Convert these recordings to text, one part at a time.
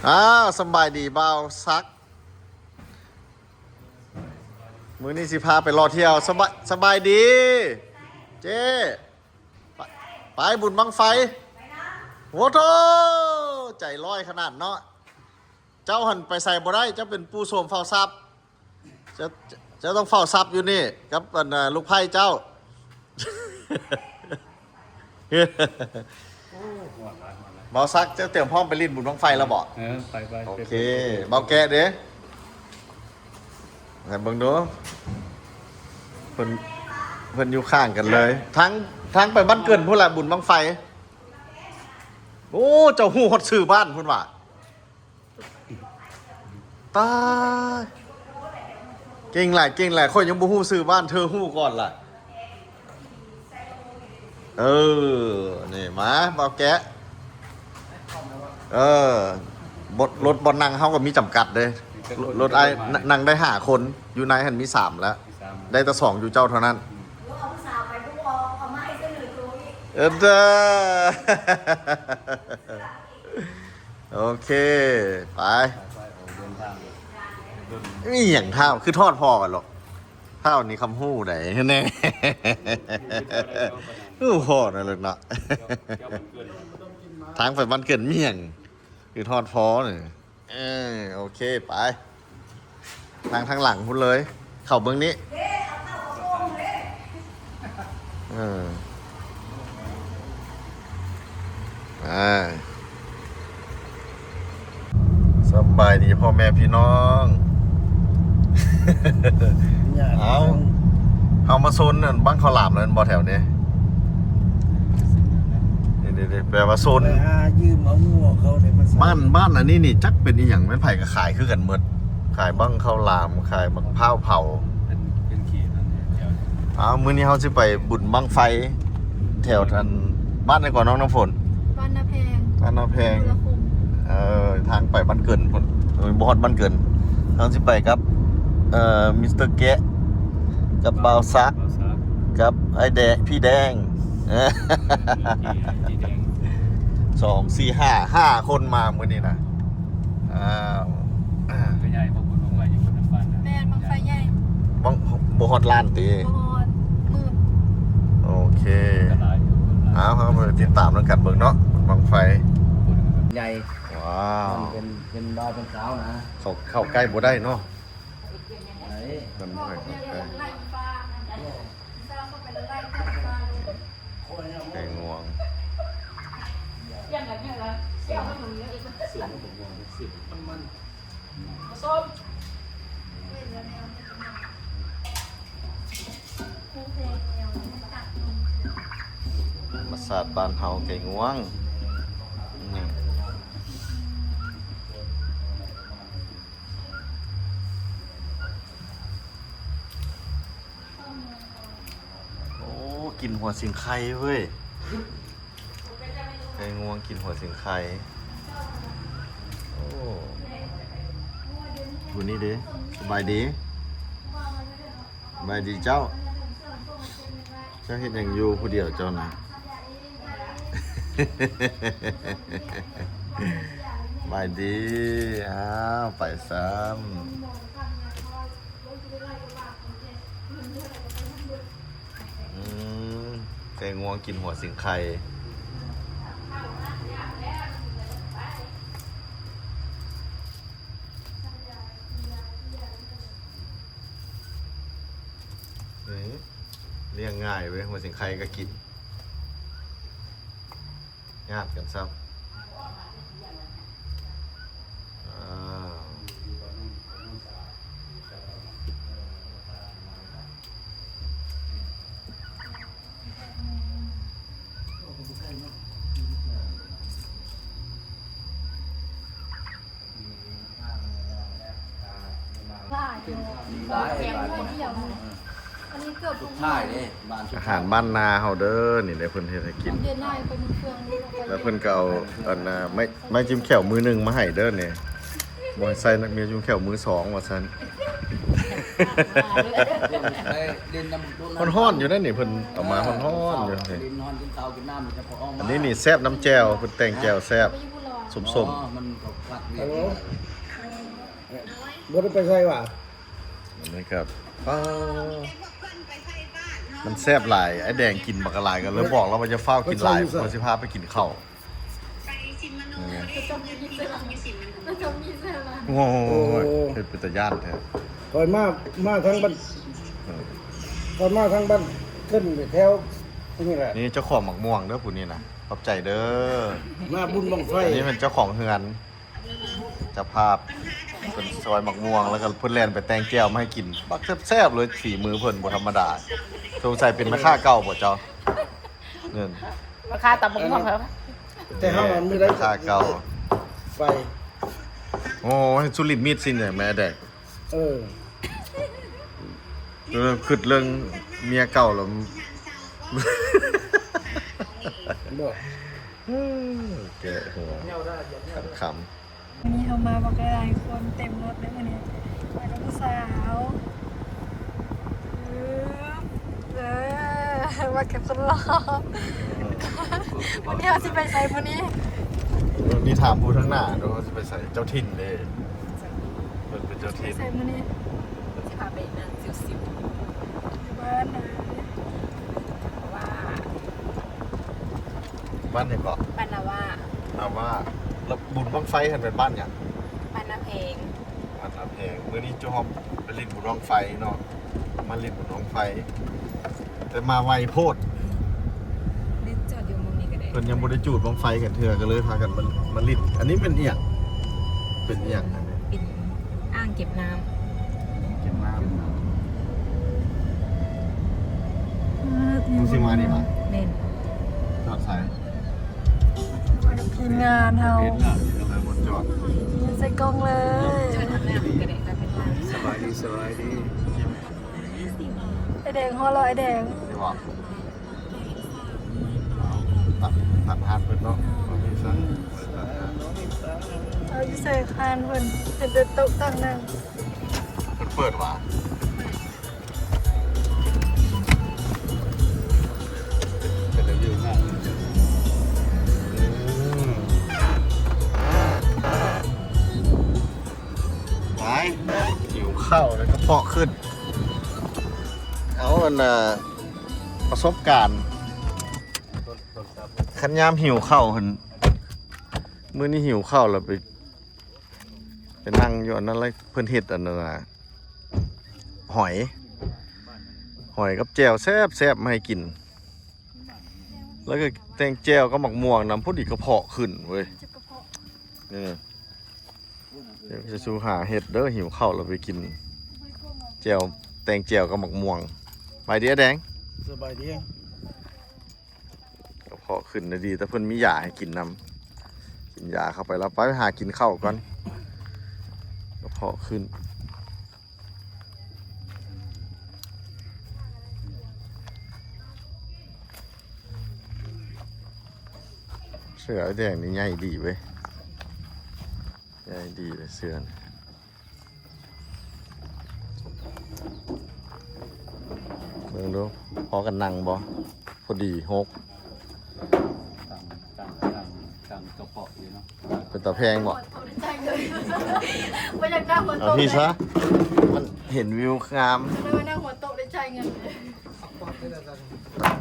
ອ້າວ ສຳບາຍດີບ່າວສັກ ມື້ນີ້ຊິພາໄປເລາະທ່ຽວ. ສະບາຍ ສະບາຍດີເຈ້. ໄປ ໄປບຸນບັ້ງໄຟ. ໂອ້ໂທ້ ໃຈຮ້ອຍຂະໜາດເນາະ. ເຈົ້າຫັ້ນໄປໃສບໍ່ໄດ້ ເຈົ້າເປັນປູ່ໂສມເຝົ້າຊັບ. ເຈົ້າ ເຈົ້າຕ້ອງເຝົ້າຊັບຢູ່ນີ້ກັບອັນ ເອີ ລູກໃພ້ເຈົ້າ. ໂອ້ ຮ້ອນຫຼາຍ ຮ້ອນຫຼາຍ. ບ່າວສັກ ເຈົ້າຕຽມພ້ອມໄປຫຼິ້ນບຸນບັ້ງໄຟແລ້ວບໍ່? ເອີ ໄປ ໄປ ໂອເຄ. ໄປ ບ່າວແກະເດ້ ໃຫ້ເບິ່ງດູ ເພິ່ນ ເພິ່ນຢູ່ຂ້າງກັນເລີຍ ທາງ ທາງໄປບ້ານເກີນພຸ້ນລະ ບຸນບັ້ງໄຟ. ໂອ້ ເຈົ້າຮູ້ຮອດຊື່ບ້ານພຸ້ນວ່າ. ຕາຍ ເກັ່ງຫຼາຍ ເກັ່ງຫຼາຍ. ຂ້ອຍຍັງບໍ່ຮູ້ຊື່ບ້ານ ເທີຮູ້ກ່ອນລະ. ເອີ ນີ້ມາ ບ່າວແກະ. ເອີ ບົດ ລົດບ່ອນນັ່ງເຮົາກໍມີຈຳກັດເດ້. ລົດອ້າຍ ນັ່ງໄດ້ຫ້າຄົນ ຢູ່ໃນຫັ້ນມີສາມແລ້ວ ມີສາມ ໄດ້ແຕ່ສອງຢູ່ເຈົ້າເທົ່ານັ້ນ. ອືມ ເອີ ເດີ. ໂອເຄ ໄປ. ໄປ ໄປ ອອກເດີນທາງ. ອີ່ຫຍັງທ້າວ ຄືທອດພໍ້ກັນໂລດ. ທ້າວນີ້ຄຳຮູ້ໃດແນ່. ໂອ້ ພໍ້ນັ້ນເລີຍເນາະ. ທາງໄປບ້ານເກີນມີຫຍັງ ຄືທອດພໍ້ນີ້. ເອີ ໂອເຄ ໄປ. ນັ່ງທາງຫຼັງພຸ້ນເລີຍ ເຂົ້າເບິ່ງນີ້. ເອີ ອ່າ ສະບາຍດີພໍ່ແມ່ພີ່ນ້ອງ. ເອົາ ເຮົາມາໂຊນອັນບັ້ງເຂົ້າຫຼາມແລ້ວແມ່ນບໍ່ແຖວນີ້? ເດ້ໆໆ ແປວ່າໂຊນ ໄປຫາຢືມເອົາງົວເຂົານີ້ມາໃສ່. ບ້ານ ບ້ານອັນນີ້ນີ້ຈັກເປັນອີ່ຫຍັງ ແມ່ນໃຜກໍຂາຍຄືກັນໝົດ ຂາຍບັ້ງເຂົ້າຫຼາມ ຂາຍບັ້ງພ້າວເຜົາ ເປັນ ເປັນເຂດນັ້ນແຫຼະ. ອ້າວ ມື້ນີ້ເຮົາຊິໄປບຸນບັ້ງໄຟແຖວອັນ ບ້ານໃດກ່ອນນ້ອງນ້ຳຝົນ? ບ້ານນາແພງ ບ້ານນາແພງ ເອີ ທາງໄປບ້ານເກີນພຸ້ນ. ເອີ ບໍ່ຮອດບ້ານເກີນ. ເຮົາຊິໄປກັບ ເອີ ມິສເຕີແກະ ກັບບ່າວສັກ ບ່າວສັກ ກັບອ້າຍແດງ ພີ່ແດງ ສອງ ສີ່ ຫ້າ ຫ້າຄົນມາມື້ນີ້ນະ. ອ້າວ ບັ້ງໄຟໃຫຍ່ບໍ່? ບຸນບັ້ງໄຟຢູ່ບົນນ້ຳບ້ານນະ. ແມ່ນ ບັ້ງໄຟໃຫຍ່. ບັ້ງ ບໍ່ຮອດລ້ານຕິ? ບໍ່ຮອດ ໝື່ນ. ໂອເຄ ກໍຫຼາຍຢູ່. ອ້າວ ເຮົາໄປຕິດຕາມນຳກັນເບິ່ງເນາະ ບັ້ງໄຟໃຫຍ່. ວ້າວ ເປັນ ເປັນບ່າວເປັນສາວນະ. ເຂົ້າ ເຂົ້າໃກ້ບໍ່ໄດ້ເນາະ. ໄດ້ ມັນບໍ່ໃຫ້ເຂົ້າໃກ້. ແກງງວງ ທຳມະຊາດບ້ານເຮົາ ໄກ່ງວງ. ອືມ ໂອ້ ກິນຫົວສິງໄຄເວີ້ຍ. ໄກ່ງວງກິນຫົວສິງໄຄ. ໂອ້ ຜູ້ນີ້ເດ້. ສະບາຍດີ. ສະບາຍດີເຈົ້າ. ເຈົ້າເຮັດຫຍັງຢູ່ຜູ້ດຽວເຈົ້ານະ? ສະບາຍດີ. ອ້າວ ໄປຊ້ຳ. ອືມ ແຕ່ງວງກິນຫົວສິງໄຄ. ເອີ ລ້ຽງງ່າຍເວີ້ຍ ຫົວສິງໄຄກໍກິນ. ຍາດກັນຊ້ຳ. ອ້າວ ຫຼາຍຢູ່ ຫຼາຍ ຫຼາຍ ອັນນີ້ເກືອບທຸກ ສຸດທ້າຍເດ້ ບ້ານສຸດທ້າຍ ອາຫານບ້ານນາເຮົາເດີ ນີ້ແຫຼະເພິ່ນເຮັດໃຫ້ກິນ ເດືອນໜ້າໄປເມືອງເຟືອງນີ້ ແລ້ວເພິ່ນກໍເອົາອັນນ່າ ໄມ້ ໄມ້ຈິ້ມແຂ້ວມືໜຶ່ງມາໃຫ້ເດີນີ້ ບໍ່ໃຫ້ໃສ່ນະ ມີຈິ້ມແຂ້ວມືສອງວ່າຊັ້ນ. ໄປຫຼິ້ນນຳ ຮ້ອນໆຢູ່ເດ້ນີ້ ເພິ່ນເອົາມາຮ້ອນໆຢູ່ນີ້ ຫຼິ້ນນອນກິນເຂົ້າກິນນ້ຳ ອັນນີ້ນີ້ແຊບນຳແຈ່ວ ເພິ່ນແຕ່ງແຈ່ວແຊບ. ສົ້ມໆ. ອໍ ມັນກໍພັດວຽກ. ຮັລໂຫຼ ບໍ່ໄດ້ໄປໃສຫວາ? ອັນນີ້ກໍ ປ້າ ມັນແຊບຫຼາຍ. ອ້າຍແດງກິນບັກຫຼາຍ ກໍເລີຍບອກລາວວ່າຢ່າຟ້າວກິນຫຼາຍ ຂ້ອຍຊິພາໄປກິນເຂົ້າ. ໂອ້ຍ ເຮັດເປັນຕາຢ້ານແທ້. ຂ້ອຍມາ ມາທາງບ້ານ ເອີ ຂ້ອຍມາທາງບ້ານເກີນແຖວນີ້ແຫຼະ. ນີ້ເຈົ້າຂອງໝາກມ່ວງເດີ ຜູ້ນີ້ນະ. ຂອບໃຈເດີ. ມາບຸນບັ້ງໄຟ. ອັນນີ້ແມ່ນເຈົ້າຂອງເຮືອນ ເຈົ້າພາບ ເພິ່ນຊອຍໝາກມ່ວງ ແລ້ວກໍເພິ່ນແລ່ນໄປແຕ່ງແຈ່ວມາໃຫ້ກິນ. ບັກແຊບໆເລີຍ ຝີມືເພິ່ນບໍ່ທຳມະດາ. ສົງໄສເປັນແມ່ຄ້າເກົ່າບໍ່ເຈົ້າ? ນັ້ນ ແມ່ຄ້າຕຳບັກມ່ວງ. ແຕ່ເຮົາມັນມີໄດ້ ແມ່ຄ້າເກົ່າ ໄປ. ໂອ້ຍ ສຸລິດມິດຊິນີ້ແມ່ແດງ. ເອີ ເອີ ຄິດເລື່ອງເມຍເກົ່າແລ້ວ ບໍ່ ແກະຫົວຂັນຄຳ. ມື້ນີ້ເຮົາມາບັກຫຼາຍຄົນເຕັມລົດເລີຍມື້ນີ້ ມາກັບຜູ້ສາວ. ເອີ ເອີ ມາກັບຄົນຫຼໍ່. ມື້ນີ້ເຮົາຊິໄປໃສມື້ນີ້? ນີ້ຖາມຜູ້ທາງໜ້າດູ ເຮົາຊິໄປໃສ? ເຈົ້າຖິ່ນເດ້. ເພິ່ນເປັນເຈົ້າຖິ່ນ. ໄປໃສມື້ນີ້? ເພິ່ນຊິພາໄປນັ່ງຊິວໆ ຢູ່ບ້ານໃດ? ວ່າ ບ້ານຫຍັງເກາະ? ບ້ານນາວາ. ນາວາ. ແລ້ວບຸນບັ້ງໄຟຫັ້ນແມ່ນບ້ານຫຍັງ? ບ້ານນາແພງ. ບ້ານນາແພງ. ມື້ນີ້ຈຸເຮົາໄປຫຼິ້ນບຸນບັ້ງໄຟເນາະ. ມາຫຼິ້ນບຸນບັ້ງໄຟ ແຕ່ມາໄວໂພດ. ເພິ່ນຍັງບໍ່ໄດ້ຈູດບັ້ງໄຟກັນເທື່ອ ກໍເລີຍພາກັນມາ ມາຫຼິ້ນ. ອັນນີ້ເປັນອີ່ຫຍັງ? ເປັນອີ່ຫຍັງອັນນີ້? ເປັນອ່າງເກັບນ້ຳ. ເກັບນ້ຳ. ເຮົາຊິມານີ້ຫວາ? ແມ່ນ. ຈອດໃສ? ມາກັບທີມງານເຮົາ. ເຮັດງານຢູ່ໃນບົນຈອດ. ໃສ່ກ້ອງເລີຍ. ສະບາຍດີ ສະບາຍດີ. ອ້າຍແດງ ຫົວເລາະອ້າຍແດງ. ນີ້ຫວາ? ຕັດ ຕັດຮ້ານເພິ່ນເນາະ. ເອົາຢູ່ໃສຮ້ານເພິ່ນ? ເຫັນແຕ່ໂຕະຕັ່ງນັ້ນ. ເພິ່ນເປີດຫວາ? ເປັນວິວງາມ. ໄປ ຫິວເຂົ້າແລ້ວກະເພາະຂຶ້ນ. ເອົາ ອັນນ່າ ປະສົບການ ຄັນຍາມຫິວເຂົ້າຫັ້ນ ມື້ນີ້ຫິວເຂົ້າແລ້ວໄປ ໄປນັ່ງຢູ່ອັນນັ້ນເລີຍ. ເພິ່ນເຮັດອັນນັ້ນນະ ຫອຍ ຫອຍກັບແຈ່ວແຊບໆມາໃຫ້ກິນ. ແລ້ວກໍແຕ່ງແຈ່ວກັບໝາກມ່ວງນຳ ພໍດີກະເພາະຂຶ້ນເວີຍ. ເອີ ດຽວຊິສູ່ຫາເຮັດເດີ ຫິວເຂົ້າແລ້ວໄປກິນແຈ່ວ ແຕ່ງແຈ່ວກັບໝາກມ່ວງ. ສະບາຍດີອ້າຍແດງ. ສະບາຍດີ. ກະເພາະຂຶ້ນນະ ດີແຕ່ເພິ່ນມີຢາໃຫ້ກິນນຳ. ກິນຢາເຂົ້າໄປແລ້ວ ໄປຫາກິນເຂົ້າກ່ອນ ກະເພາະຂຶ້ນ. ເສື້ອອ້າຍແດງນີ້ໃຫຍ່ດີເວີຍ ໃຫຍ່ດີເລີຍເສື້ອນີ້. ເບິ່ງດູ ພໍກັນນັ່ງບໍ່? ພໍດີຫົກ. ຕັ້ງ ຕັ້ງ ຕັ້ງ ຕັ້ງກະເພາະຢູ່ເນາະ. ເປັນຕາແພງບໍ່? ບໍ່ຢາກນັ່ງ. ເອົາພີ້ຊະ ມັນເຫັນວິວງາມ. ນັ່ງຫົວໂຕະໄດ້ຈ່າຍເງິນ.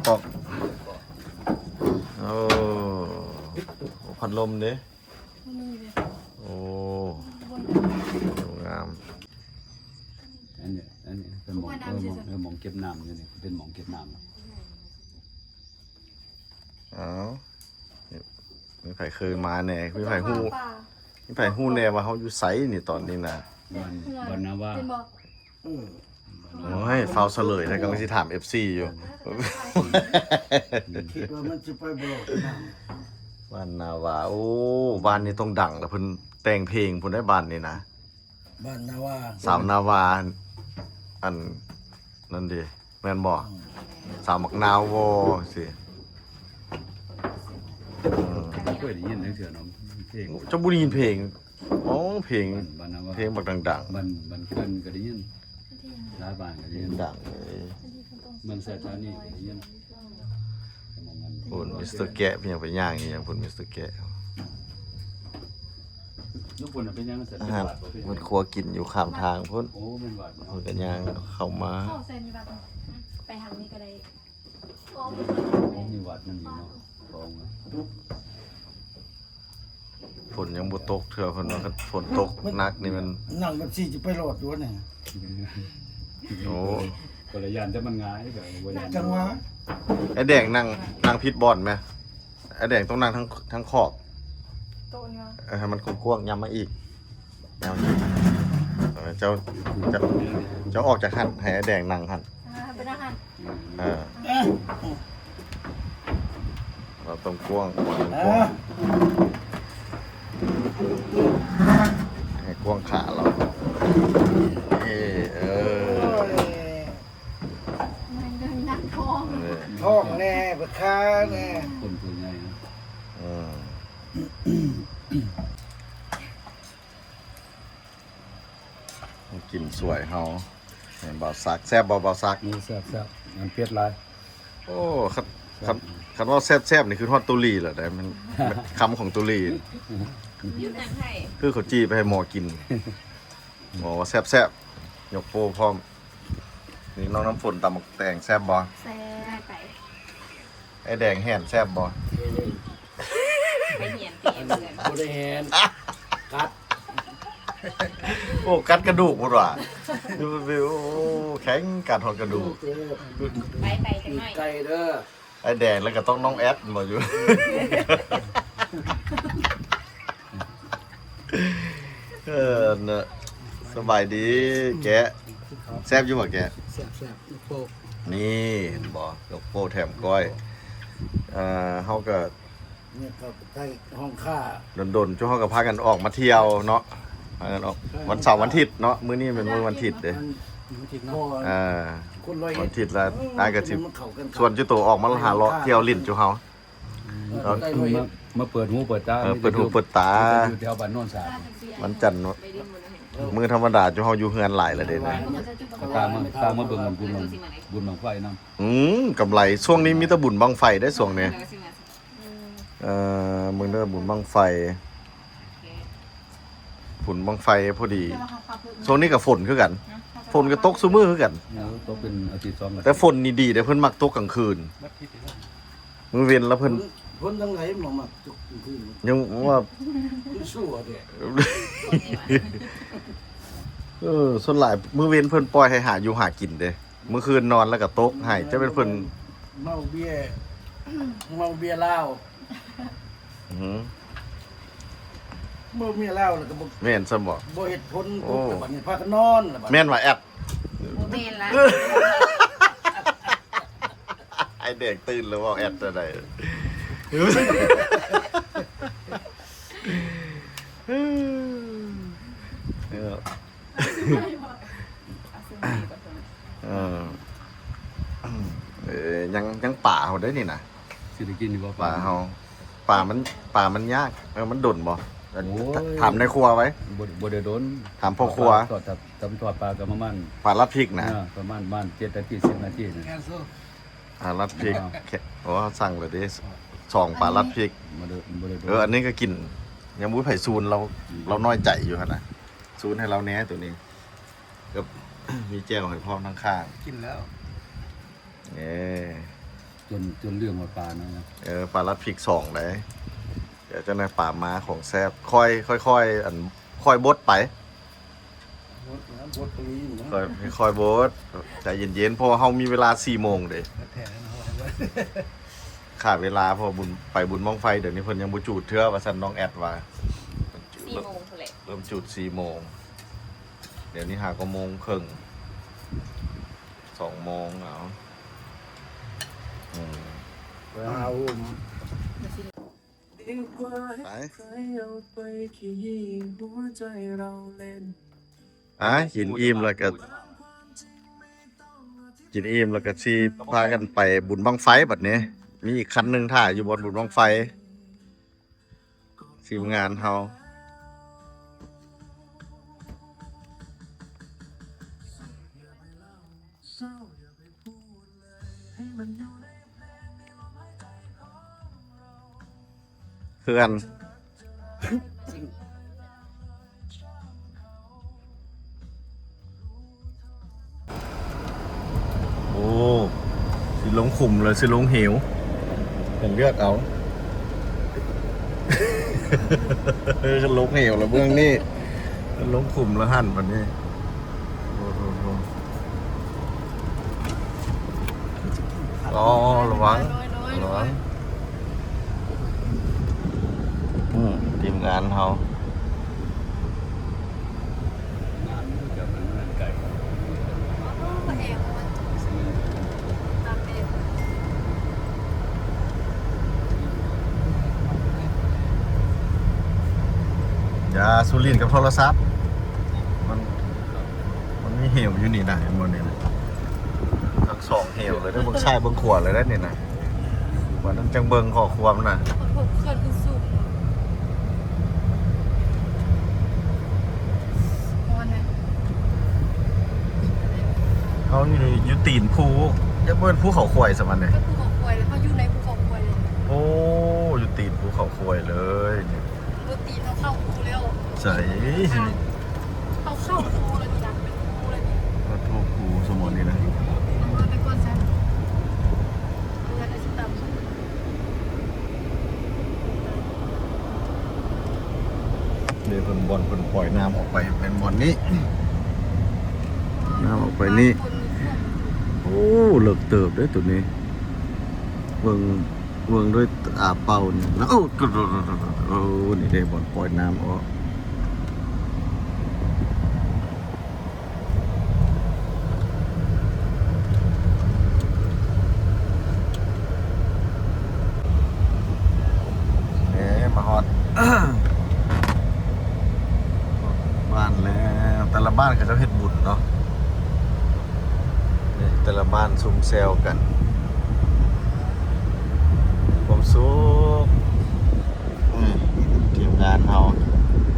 ປອກ ໂອ້ ພັດລົມເດ້. ໂອ້ ງາມ. ອັນນີ້ ອັນນີ້ເປັນໝ່ອງ ເອີ ໝ່ອງ ເອີ ໝ່ອງເກັບນ້ຳຢູ່ນີ້ ເປັນໝ່ອງເກັບນ້ຳ. ເອົ້າ ມີໃຜເຄີຍມາແດ່? ມີໃຜຮູ້ ມີໃຜຮູ້ແດ່ວ່າເຮົາຢູ່ໃສນີ້ຕອນນີ້ນະ? ບ້ານ ບ້ານນາວາ. ໂອ້ຍ ຟ້າວສະເຫຼີຍແທ້ ກຳລັງຊິຖາມເອັຟຊີຢູ່. ຄິດວ່າມັນຊິໄປບໍ່ລອດ. ບ້ານນາວາ. ໂອ້ ບ້ານນີ້ຕ້ອງດັງລະ ເພິ່ນແຕ່ງເພງພຸ້ນໄດ໋ ບ້ານນີ້ນະ. ບ້ານນາວາ ສາວນາວາ ອັນນັ້ນເດ ແມ່ນບໍ່? ອືມ ສາວໝາກນາວວໍ ຊີ້. ອືມ ບໍ່ເຄີຍໄດ້ຍິນຈັກເທື່ອເນາະ ເພງ. ເຈົ້າບໍ່ໄດ້ຍິນເພງ? ອໍ ເພງ ບ້ານ ບ້ານນາວາ ເພງບັກດັງໆ. ບ້ານ ບ້ານເກີນກໍໄດ້ຍິນ ຫຼາຍບ້ານກໍໄດ້ຍິນ ເພງດັງເລີຍ. ເມືອງໄຊທານີກໍໄດ້ຍິນ. ພຸ້ນ ມິສເຕີແກະ ເປັນຫຍັງໄປຍ່າງອີ່ຫຍັງພຸ້ນ ມິສເຕີແກະ. ຢູ່ພຸ້ນน่ະເປັນຫຍັງຊັ້ນ ເປັນຫວັດບໍ່ ເປັນຫຍັງ? ມັນຄົວກິນຢູ່ຂ້າມທາງພຸ້ນ. ໂອ້ ແມ່ນຫວັດ. ເພິ່ນກໍຍ່າງເຂົ້າມາ. ເຂົ້າໃສ່ໃນວັດ ໄປທາງນີ້ກໍໄດ້. ໂອ້ ມີຫວັດນຳຢູ່ເນາະ ຂອງ. ຝົນຍັງບໍ່ຕົກເທື່ອ ເພິ່ນວ່າຄັນຝົນຕົກໜັກນີ້ແມ່ນ ນັ່ງແບບຊີ້ຈະໄປລອດຢູ່ນີ້. ໂອ້ ກໍລະຢ້ານແຕ່ມັນຫງາຍ ກໍບໍ່ຢ້ານ. ຈັງຫວະ ໄອ້ແດງນັ່ງ ນັ່ງຜິດບ່ອນແມະ. ໄອ້ແດງຕ້ອງນັ່ງທາງ ທາງຂອບ ໂຕະນີ້ຫວາ? ເອີ ໃຫ້ມັນກວ້າງໆ ຍ່ຳມາອີກ. ເອີ ເຈົ້າ ເຈົ້າ ເຈົ້າອອກຈາກຫັ້ນ ໃຫ້ອ້າຍແດງນັ່ງຫັ້ນ. ອ່າ ໄປນັ່ງຫັ້ນ. ເອີ ເຮົາຕ້ອງກວ້າງ ເອີ ໃຫ້ກວ້າງຂາເຮົາ. ເອີ ເອີ ໂອ້ຍ ນັ່ງເດີນນັ່ງທ້ອງ ເອີ ທ້ອງແດ່ ປວດຂາແດ່ ຄົນຕົວໃຫຍ່ນະ. ເອີ ກິນສວຍເຮົາ ແມ່ນບໍ່ ສັກ? ແຊບບໍ່ ບ່າວສັກ? ໂອ້ ແຊບໆ ອັນເຜັດຫຼາຍ. ໂອ້ ຄັນ ຄັນ ຄັນເວົ້າແຊບໆ ນີ້ຄືຮອດຕູລີແລ້ວໄດ໋ ມັນ ມັນຄຳຂອງຕູລີ ຢູ່ທາງໄທ ຄືເຂົາຈີ່ໄປໃຫ້ໝໍກິນ ໝໍວ່າແຊບໆ ຍົກໂປ້ພ້ອມ. ນີ້ນ້ອງນ້ຳຝົນຕຳບັກແຕງແຊບບໍ່? ແຊບ. ໄອ້ແດງແຫນແຊບບໍ່? ໄປຫຽນຕີເພື່ອນ ບໍ່ໄດ້ແຫນ ກັດ. ໂອ້ ກັດກະດູກພຸ້ນວ່າ. ໂອ້ ແຂງກັດຮອດກະດູກ. ໄປ ໄປຈັກໜ້ອຍ ໄກ່ເດີ. ໄອ້ແດງແລ້ວກໍຕ້ອງນ້ອງແອັດບໍ່ຢູ່. ເອີ ເນາະ ສະບາຍດີແກະ. ແຊບຢູ່ບໍ່ແກະ? ແຊບໆ ຍົກໂປ້. ນີ້ເຫັນບໍ່ ຍົກໂປ້ແຖມກ້ອຍ. ເອີ ເຮົາກໍ ນີ້ກໍໄປຫ້ອງຂ້າ ດົນໆ ຈຸເຮົາກໍພາກັນອອກມາທ່ຽວເນາະ ພາກັນອອກ ວັນເສົາວັນທິດເນາະ. ມື້ນີ້ແມ່ນມື້ວັນທິດເດ້. ເອີ ວັນທິດລະ ອ້າຍກໍຊິຊວນຈຸໂຕອອກມາຫາເລາະທ່ຽວຫຼິ້ນຈຸເຮົາ. ມາ ມາເປີດຫູເປີດຕາ. ເອີ ເປີດຫູເປີດຕາ ຢູ່ແຖວບ້ານໂນນສາ. ວັນຈັນ ມື້ທຳມະດາຈຸເຮົາຢູ່ເຮືອນຫຼາຍລະເດ້. ຕາມາ ຕາມາເບິ່ງບຸນ ບຸນບັ້ງໄຟນຳ. ອືມ ກຳໄລ ຊ່ວງນີ້ມີແຕ່ບຸນບັ້ງໄຟເດ້ ຊ່ວງນີ້. ເອີ ເບິ່ງເດີ ບຸນບັ້ງໄຟ ບຸນບັ້ງໄຟພໍດີ. ຊ່ວງນີ້ກໍຝົນຄືກັນ ຝົນກໍຕົກຊຸມື້ຄືກັນ. ເອີ ຕົກເປັນອາທິດສອງອາທິດ ແຕ່ຝົນນີ້ດີເດ້ ເພິ່ນມັກຕົກກາງຄືນ. ມື້ເວັນລະເພິ່ນ ຄົນ ຄົນທາງໃດມາມັກຕົກກາງຄືນ ຍັງວ່າຄືຊົ່ວແທ້. ເອີ ສ່ວນຫຼາຍມື້ເວັນເພິ່ນປ່ອຍໃຫ້ຫາຢູ່ຫາກິນເດ້. ມື້ຄືນນອນແລ້ວກໍຕົກໃຫ້ ຈະເປັນເພິ່ນເມົາເບຍ ເມົາເບຍລາວ. ອື ເມົາເບຍລາວແລ້ວກໍບໍ່ ແມ່ນຊັ້ນບໍ່? ບໍ່ເຮັດຜົນ. ໂອ້ ແລ້ວບັດນີ້ພາກັນນອນແລ້ວບັດ. ແມ່ນວ່າແອັດ? ບໍ່ແມ່ນລະ ໄອ້ແດງຕື່ນແລ້ວເວົ້າແອັດແນວໃດ? ເອີ ເອີ ເອີ ຍັງ ຍັງປາເຮົາໄດ້ນີ້ນະ. ຊິໄດ້ກິນຢູ່ບໍ່ ປາເຮົາ? ປາມັນ ປາມັນຍາກ. ເອີ ມັນດົນບໍ່? ໂອ້ຍ ຖາມໃນຄົວໄວ້. ບໍ່ ບໍ່ໄດ້ດົນ ຖາມພໍ່ຄົວ. ທອດ ທຳທອດປາກໍປະມານ ປາລັດພິກນະ. ເອີ ປະມານ ປະມານເຈັດນາທີ ສິບນາທີນະ. ອ່າ ລັດພິກ. ອໍ ເຮົາສັ່ງແລ້ວເດ້ ສອງປາລັດພິກ. ບໍ່ໄດ້ ບໍ່ໄດ້ ເອີ ອັນນີ້ກໍກິນ ຍັງບໍ່ມີໃຜຊູນ. ລາວ ອືມ ລາວນ້ອຍໃຈຢູ່ຫັ້ນນະ. ຊູນໃຫ້ລາວແດ່ໂຕນີ້ ກັບມີແຈ່ວໃຫ້ພ້ອມທາງຂ້າງ. ກິນແລ້ວ ເອີ ຈົນ ຈົນລືມວ່າປານັ້ນນະ. ເອີ ປາລັດພິກສອງໃດ໋. ດຽວຈັ່ງໃດປາມາ ຂອງແຊບ. ຄ່ອຍ ຄ່ອຍ ອັນ ຄ່ອຍບົດໄປ. ບົດນະ ບົດກໍມີຢູ່ນະ. ຄ່ອຍ ຄ່ອຍບົດ ໃຈເຢັນໆ ເພາະວ່າເຮົາມີເວລາສີ່ໂມງເດ້. ແທ້ເນາະ ຂ້າເວລາ ເພາະວ່າບຸນ ໄປບຸນບັ້ງໄຟ ດຽວນີ້ເພິ່ນຍັງບໍ່ຈູດເທື່ອວ່າຊັ້ນ ນ້ອງແອັດວ່າ. ສີ່ໂມງພຸ້ນແຫຼະ ເລີ່ມຈູດສີ່ໂມງ. ດຽວນີ້ຫ້າກໍໂມງເຄິ່ງ ສອງໂມງ. ເອົາ ອືມ ໄປ ໄປ ອາ ກິນອີ່ມແລ້ວກໍ ກິນອີ່ມແລ້ວກໍຊິພາກັນໄປບຸນບັ້ງໄຟບັດນີ້. ມີອີກຄັນໜຶ່ງຖ້າຢູ່ບ່ອນບຸນບັ້ງໄຟ ທີມງານເຮົາ. ເຮືອນ ລົງຂຸມ ຫຼືຊິລົງເຫວ ເພິ່ນເລືອກເອົາ. ລົງເຫວລະເບື້ອງນີ້ ລົງຂຸມລະຫັ້ນບັດນີ້. ໂອ້ໂຫ ອໍ ລະວັງ ລະວັງ. ອືມ ທີມງານເຮົາ. ຢ່າສູ່ຫຼິ້ນກັບໂທລະສັບ ມັນ ມັນມີເຫວຢູ່ນີ້ນະ ເຫັນບໍ່ນີ້ນະ ທັງສອງເຫວເລີຍເດີ ເບິ່ງຊ້າຍເບິ່ງຂວາເລີຍເດ້ນີ້ນະ ວ່ານັ້ນຈັ່ງເບິ່ງຂໍ້ຄວາມນະ. ເຂື່ອນຂຶ້ນສູງ ເຮົາຢູ່ ຢູ່ຕີນພູ ຢ່າເອີ້ນພູເຂົາຄວາຍຊະມັນເດ້ ກໍພູເຂົາຄວາຍ ເຮົາຢູ່ໃນພູເຂົາຄວາຍເລີຍ. ໂອ້ ຢູ່ຕີນພູເຂົາຄວາຍເລີຍນີ້. ໂອ້ ຕີນເຮົາເຂົ້າພູແລ້ວ. ໃສ? ເຮົາເຂົ້າພູແລ້ວນີ້ນະ ເປັນພູແລ້ວນີ້. ໂອ້ ພູ ພູສະໝອນນີ້ນະ. ເອົາມາໄປກ່ອນຊັ້ນ ເອົາເຮືອນໄດ້ຊິຕຳ. ນີ້ເພິ່ນ ບ່ອນເພິ່ນປ່ອຍນ້ຳອອກໄປແມ່ນບ່ອນນີ້ ນ້ຳອອກໄປນີ້. ໂອ້ ເລິກເຕີບເດ້ໂຕນີ້ ເບິ່ງ ເບິ່ງດ້ວຍຕາເປົ່ານີ້ນະ. ໂອ້ ໂອ້ ນີ້ເດ້ບ່ອນປ່ອຍນ້ຳອອກ. ເອີ ມາຮອດບ້ານແລ້ວ. ແຕ່ລະບ້ານເຂົາເຈົ້າເຮັດບຸນເນາະ. ນີ້ແຕ່ລະບ້ານຊຸມແຊວກັນ ຄວາມສຸກ. ອືມ ທີມງານເຮົາ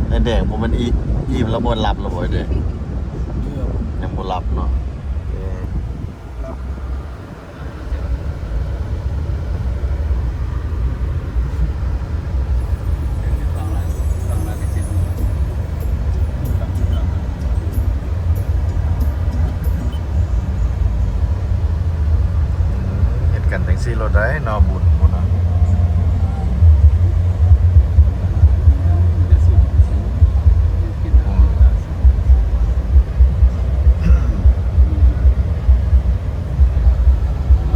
ໄອ້ແດງບໍ່ແມ່ນອີ່ມແລ້ວບໍ່ ຫຼັບແລ້ວບໍ່ໄອ້ແດງ? ຍັງບໍ່ຫຼັບເນາະ. ເອີ ເຮັດກັນຈັ່ງຊີ້ໂລດໃດເນາະ ບຸນພຸ້ນນະ.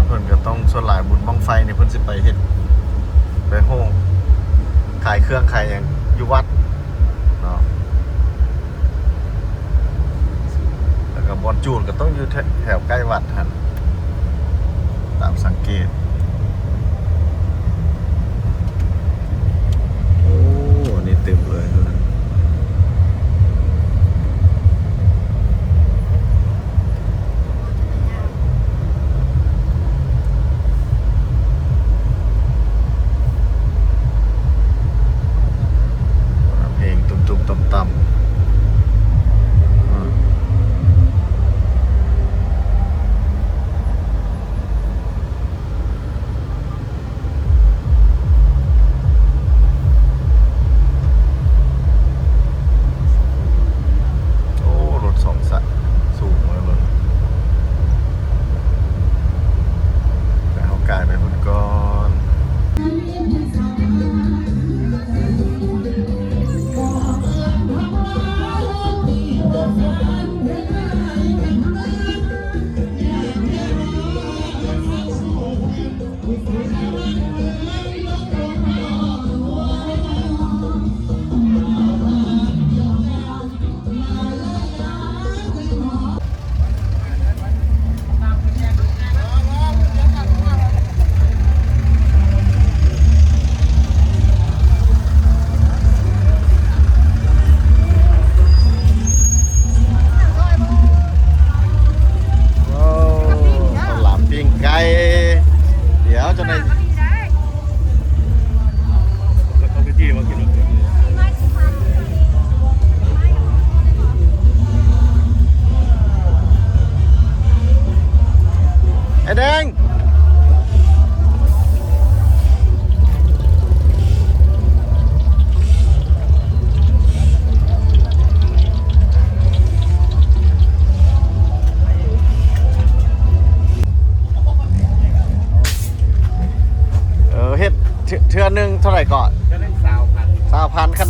ເພິ່ນກໍຕ້ອງ ສ່ວນຫຼາຍບຸນບັ້ງໄຟນີ້ເພິ່ນຊິໄປເຮັດ ໄປໂຮງຂາຍເຄື່ອງຂາຍຫຍັງຢູ່ວັດເນາະ. ແລ້ວກໍບ່ອນຈູດກໍຕ້ອງຢູ່ແຖວ ແຖວໃກ້ວັດຫັ້ນ ຕາມສັງເກດ. ໂອ້ ອັນນີ້ເຕັມເລີຍ. ເພງຕຸ້ມໆຕ່ຳໆ ອືມ. ໂ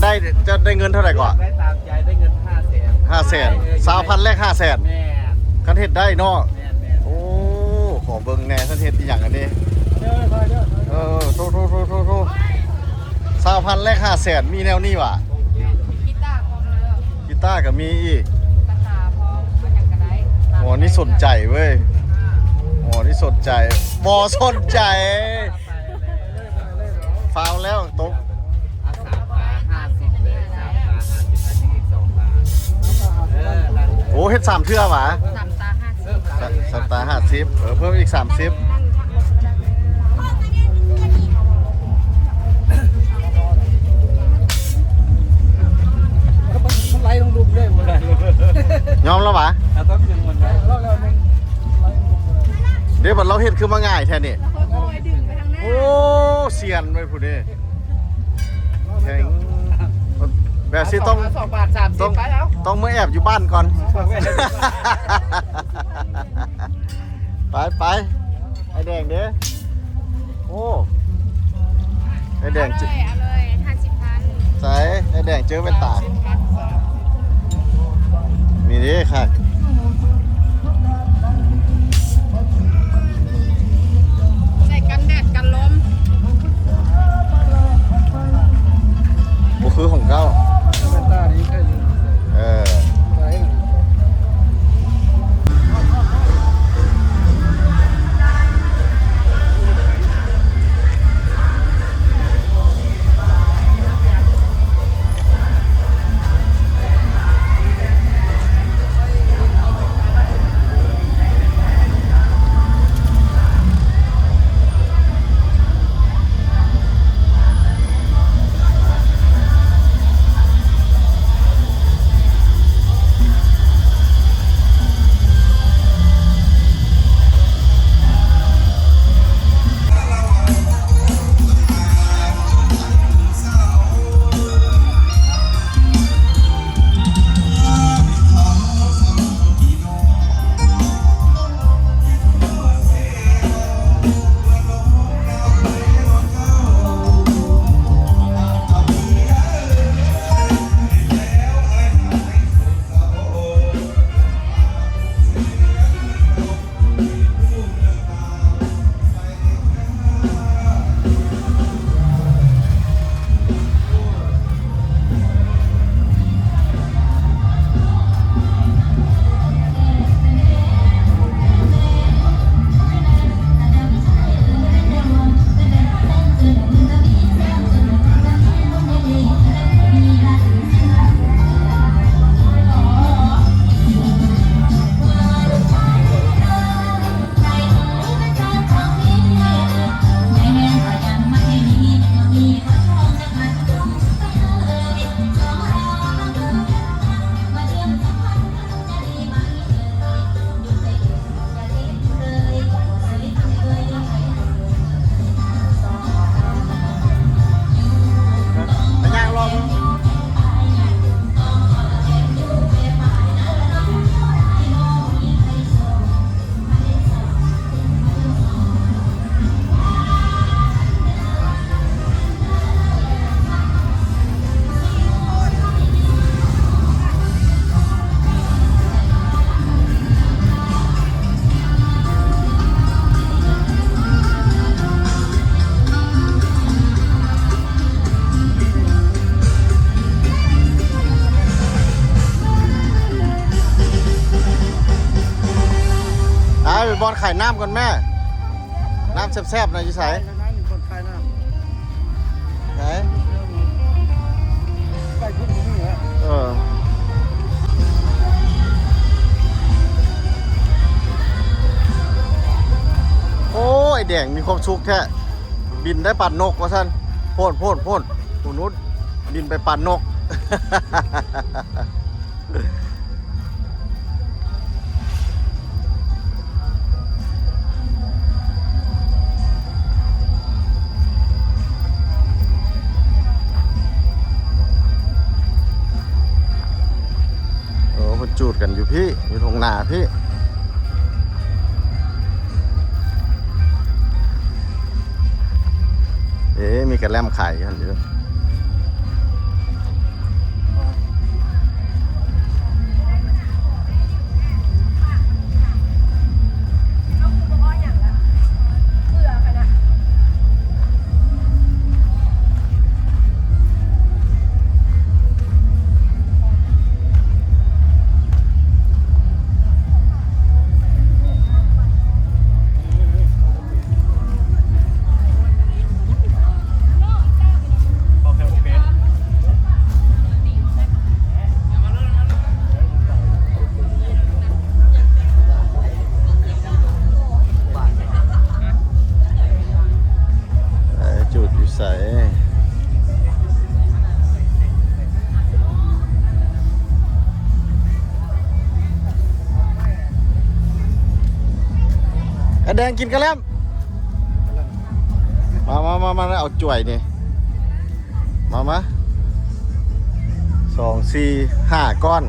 ໄດ້ ຈະໄດ້ເງິນເທົ່າໃດກ່ອນ? ໄດ້ຕາມໃຈ ໄດ້ເງິນຫ້າແສນ ຫ້າແສນ ເອີ ຊາວພັນແລກຫ້າແສນ ແມ່ນ ຄັນເຮັດໄດ້ເນາະ ແມ່ນໆ ໂອ້ ຂໍເບິ່ງແດ່ ເພິ່ນເຮັດອີ່ຫຍັງອັນນີ້ ເອີ ໂທໆ ຊາວພັນແລກຫ້າແສນ ມີແນວນີ້ຫວາ? ກີຕາພ້ອມເດີ ກີຕາກໍມີອີກ ກະຕາພ້ອມ ເອົາຫຍັງກໍໄດ້ ໂອ້ ນີ້ສົນໃຈເວີຍ ໂອ້ ນີ້ສົນໃຈ ບໍ່ສົນໃຈ ຟາວແລ້ວຕົກ ໂອ້ ເຮັດສາມເທື່ອຫວາ? ສາມຕາຫ້າສິບ ສາມຕາຫ້າສິບ ເອີ ເພີ່ມອີກສາມສິບ ມັນໄຫຼລົງລຸ່ມເລີຍ ຍອມແລ້ວຫວາ? ເດ້ ບັດລາວເຮັດຄືມາງ່າຍແທ້ນີ້ ໂອ້ ຊຽນໄວ້ຜູ້ນີ້ ແຂງ ແບບຊິຕ້ອງ ສອງບາດສາມສິບ ຕ້ອງ ໄປເອົາ ຕ້ອງມາແອບຢູ່ບ້ານກ່ອນ ໄປ ໄປ ໄອ້ແດງເດ້ ໂອ້ ໄອ້ແດງ ເອົາເລີຍ ເອົາເລີຍ ຫ້າສິບພັນ ໃສ ໄອ້ແດງເຈີແວ່ນຕາ ນີ້ເດ້ຄັກ ໃສ່ກັນແດດກັນລົມ ບໍ່ຄືຂອງເຈົ້າ ເອີ. ໄປຍ່າງເລາະເບິ່ງ. ໄປບ່ອນຂາຍນ້ຳກ່ອນແມ່. ນ້ຳແຊບໆນະຢູ່ໃສ? ໃນນັ້ນ ຄົນຂາຍນ້ຳ ໃສ? ໃກ້ພຸ້ນບໍ່ມີແລ້ວ ເອີ ໂອ້ຍ ແດງມີຄວາມສຸກແທ້ ບິນໄດ້ປານນົກວ່າຊັ້ນ. ໂພນ ໂພນ ໂພນ ໂພນ ພຸ້ນ ບິນໄປປານນົກ. ໂອ້ ເພິ່ນຈູດກັນຢູ່ພີ້ ຢູ່ທົ່ງນາພີ້. ເອ ມີກະແລັມຂາຍຢູ່ຫັ້ນຢູ່. ອາແດງກິນກະແລັມ ມາ ມາ ມາ ມາ ເອົາຈວຍນີ້ ມາ ມາ ສອງ ສີ່ ຫ້າກ້ອນ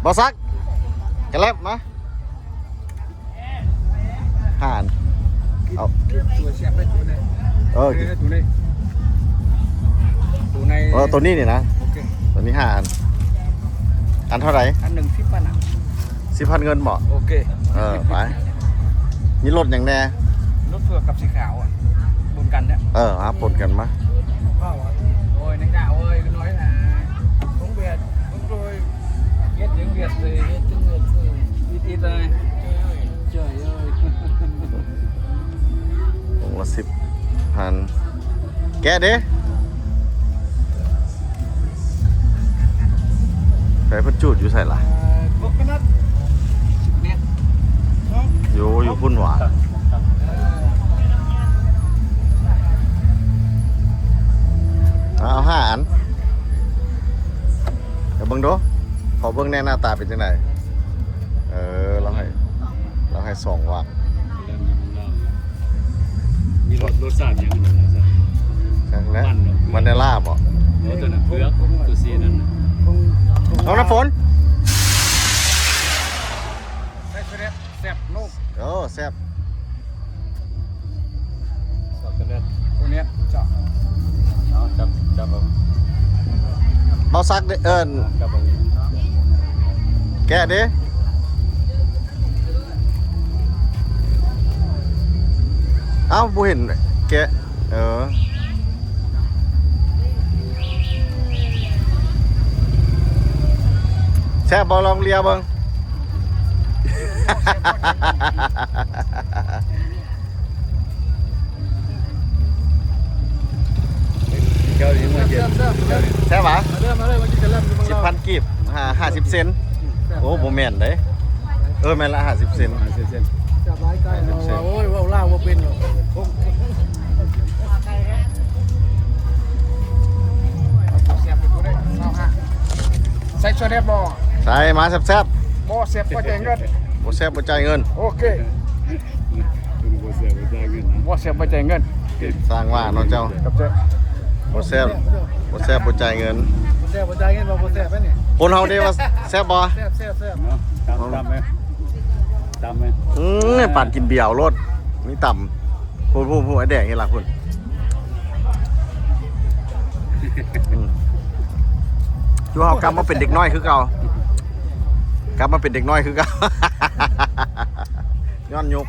ບໍ່ສັກ ກະແລັມມາ ຫ້າອັນ ເອົາ ຕົວແຊບໄປຕົວນີ້ ເອີ ເອີ ຕົວນີ້ ຕົວໃນ ເອີ ຕົວນີ້ນີ້ນະ ໂອເຄ ຕົວນີ້ຫ້າອັນ ອັນເທົ່າໃດ? ອັນໜຶ່ງສິບພັນນະ ສິບພັນເງິນບໍ? ໂອເຄ ເອີ ໄປ ມີລົດຫຍັງແດ່? ລົດເຜືອກກັບສີຂາວອະ ປົນກັນເດີ ເອີ ມາປົນກັນມາ ໂອ້ຍ ນັກດາວເອີຍ ນ້ອຍນະ ຂອງແບດ ຂອງໂດຍ ເຮັດຈັ່ງວຽດເລີຍ ເຮັດຈັ່ງວຽດເລີຍ ອີດໆເລີຍ ຈ່ອຍເອີຍ ຖົງລະສິບພັນ ແກະເດ້ ໃສເພິ່ນຈູດຢູ່ໃສລະ? ຢູ່ ຢູ່ພຸ້ນຫວາ? ເອົາຫ້າອັນ ດຽວເບິ່ງດູ ຂໍເບິ່ງແດ່ໜ້າຕາເປັນຈັ່ງໃດ? ເອີ ລາວໃຫ້ ລາວໃຫ້ສອງວາກ ມີລົດ ລົດຊາດຫຍັງຫັ້ນນະ? ຈັກແຫຼະ ວານເນາະ ວານເນລາບໍ? ໂອ້ ຕົວນັ້ນເຜືອກ ຕົວສີນັ້ນນະ ນ້ອງນ້ຳຝົນ ແຊບ ໂອ້ ແຊບ ຊອກໂກແລັດ ໂກແລັດ ເຈົ້າ ເອົາ ຈັບ ຈັບເອົາ ເບົາສັກເດ້ ເອີ້ນ ຈັບເອົາ ແກະເດ້ ເອົ້າ ບໍ່ເຫັນແກະ ເອີ ແຊບບໍ່? ລອງເລຍເບິ່ງ ເຈົ້າຊິມາກິນ ແຊບຫວາ? ມາເດີ ມາເດີ ມາກິນກະແລັມຢູ່ເມືອງລາວ ສິບພັນກີບ ຫ້າ ຫ້າສິບເຊັນ ໂອ້ ບໍ່ແມ່ນເດ້ ເອີ ແມ່ນລະ ຫ້າສິບເຊັນ ຫ້າສິບເຊັນ ແຊບຫຼາຍ ກາຍເວົ້າວ່າ ໂອ້ຍ ເວົ້າລາວບໍ່ເປັນດອກ ແຊບຢູ່ຜູ້ໃດ ຊາວຫ້າ ໃສ່ຊອດແດດບໍ່? ໃສ່ ມາແຊບໆ ບໍ່ແຊບບໍ່ຈ່າຍເງິນ ບໍ່ແຊບບໍ່ຈ່າຍເງິນ ໂອເຄ ບໍ່ແຊບບໍ່ຈ່າຍເງິນນະ ບໍ່ແຊບບໍ່ຈ່າຍເງິນ ສ້າງວ່າເນາະເຈົ້າ ຂອບໃຈ ບໍ່ແຊບ ບໍ່ແຊບບໍ່ຈ່າຍເງິນ ບໍ່ແຊບບໍ່ຈ່າຍເງິນ ວ່າບໍ່ແຊບແມ່ນນີ້ ຄົນເຮົາເດ້ວ່າແຊບບໍ່? ແຊບ ແຊບ ແຊບ ເນາະ ຕຳ ຕຳແມ່ ຕຳແມ່ ອືມ ປານກິນເບຍໂລດ ມີຕຳ ພຸ້ນ ພຸ້ນ ພຸ້ນ ໄອ້ແດງເຮັດລະພຸ້ນ ອືມ ຄືເຮົາກັບມາເປັນເດັກນ້ອຍຄືເກົ່າ ກັບມາເປັນເດັກນ້ອຍຄືເກົ່າ ຍ້ອນຍຸກ